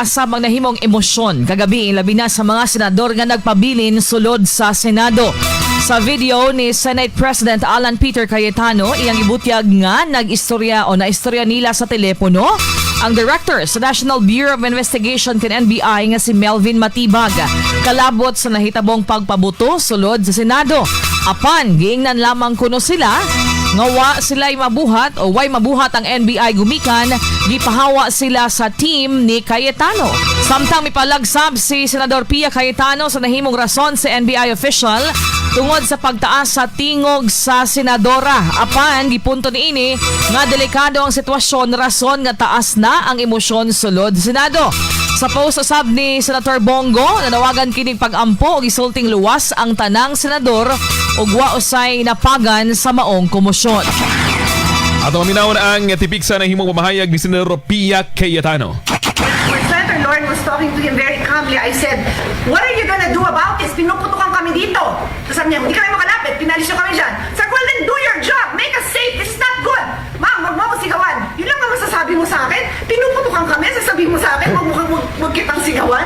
Nagtaas ang nahimong emosyon kagabi, labi na sa mga senador nga nagpabilin sulod sa Senado. Sa video ni Senate President Alan Peter Cayetano, iyang ibutyag nga nag-istorya o naistorya nila sa telepono ang director sa National Bureau of Investigation ken NBI nga si Melvin Matibag kalabot sa nahitabong pagpabuto sulod sa Senado. Apan giingnan lamang kuno sila nga wa sila'y mabuhat o way mabuhat ang NBI gumikan gipahawa sila sa team ni Cayetano. Samtang mipalagsab si Senador Pia Cayetano sa nahimong rason sa NBI official tungod sa pagtaas sa tingog sa senadora. Apan gipunto niini nga delikado ang sitwasyon, rason nga taas na ang emosyon sulod sa Senado. Sa post usab ni Senator Bong Go, nanawagan kining pag-ampo ug isulting luwas ang tanang senador ug wa usay napagan sa maong komosyon. Ato maminawon ang tipiksa nahimong pamahayag ni Senador Pia Cayetano. When Senator Loren was talking to him very calmly, I said, "What are you gonna do about this? Pinuputukan kami dito." Tapos sabi niya, "Hindi kami makalapit, pinalis niyo kami dyan." Sabi ko, "Well then do your job, make us safe, this is not good." "Ma'am, wag mo ako sigawan." Yun lang ang masasabi mo sa akin? Pinuputukan kami, sasabihin mo sa akin, wag kitang sigawan?